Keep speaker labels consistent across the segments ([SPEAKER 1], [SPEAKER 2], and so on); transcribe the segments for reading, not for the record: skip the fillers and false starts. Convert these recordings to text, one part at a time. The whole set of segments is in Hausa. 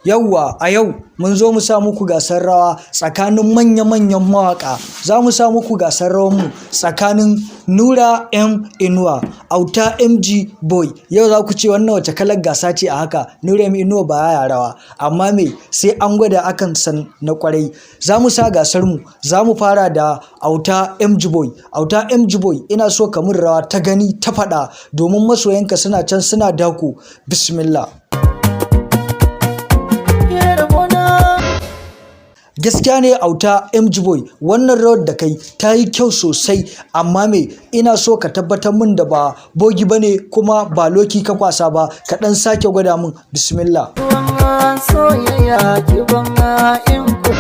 [SPEAKER 1] Yauwa, a yau mun zo mu sa muku gasar rawa tsakanin manya-manyan mawaƙa. Za mu sa muku gasar rawanmu tsakanin Nura M Inuwa, Auta MG Boy. Yau za ku ce wannan wace kalar gasa ce a haka? Nura M Inuwa ba ya rawa, amma me, sai an gwada akan san na kwarai. Za mu sa gasar mu, za mu fara da Auta MG Boy. Auta MG Boy, ina so ka mun rawa ta gani ta faɗa domin masoyanka suna can suna dako. Bismillah.
[SPEAKER 2] Rabona.
[SPEAKER 1] Gaskiya ne, Auta MG Boy, wannan rawar da kai ta yi kyau sosai, amma me, ina so ka tabbatar min da ba bogi bane kuma ba loki ka kwasa ba. Ka dan sake gwada min. Bismillah.
[SPEAKER 2] Soyayya ki ban in ku.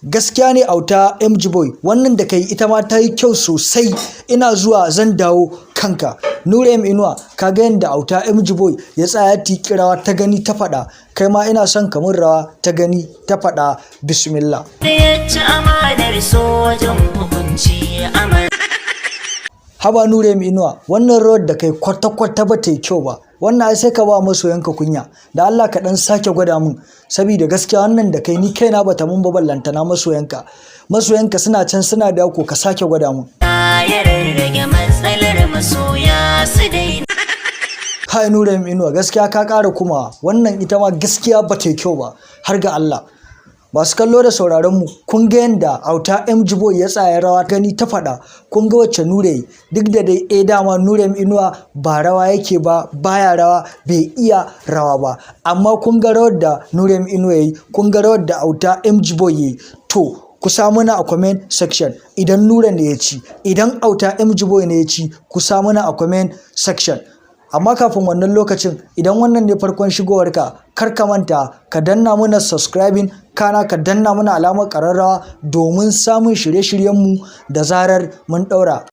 [SPEAKER 1] Gaskiya ne, Auta MG Boy, wannan da kai ita ma ta yi kyau sosai. Ina zuwa, zan dawo kanka. Nura M Inuwa, ka ga yadda Auta MG Boy ya tsaya tiki rawa ta gani ta faɗa. Kai ma ina son ka mun rawa ta gani ta faɗa. Bismillah.
[SPEAKER 3] Da ya ci amanar so wajen hukunci amar.
[SPEAKER 1] Haba Nura M Inuwa, wannan rawar da kai kwata-kwata ba ta yi kyau ba. Wannan ai sai ka ba masoyanka kunya. Da Allah ka dan sake gwada mun, saboda gaskiya wannan da kai ni kaina bata mun ba, ballantana masoyanka. Masoyanka suna can suna dako, ka sake gwada mun.
[SPEAKER 3] Ya rarrage matsalar masoya su daina.
[SPEAKER 1] Hai Nura M Inuwa, gaskiya ka ƙara kuma wannan ita ma gaskiya ba ta yi kyau ba, har ga Allah. Masu kallo da sauraron mu, kun ga yanda Auta MG Boy ya tsaya rawa gani ta faɗa. Kun ga wacce Nura yi, duk da dai eh dama Nura M Inuwa ba rawa yake ba, baya rawa, bai iya rawa ba. Amma kun ga rawar da Nura M Inuwa yayi, kun ga rawar da Auta MG Boy yayi. To, ku sa mana a comment section idan Nura ne ya ci, idan Auta MG Boy ne ya ci, ku sa mana a comment section. Amma kafin wannan lokacin, idan wannan ne farkon shigowarka, kar ka manta ka danna mana subscribing, kana ka danna mana alamar ƙararrawa domin samun shirye-shiryenmu da zarar mun ɗaura.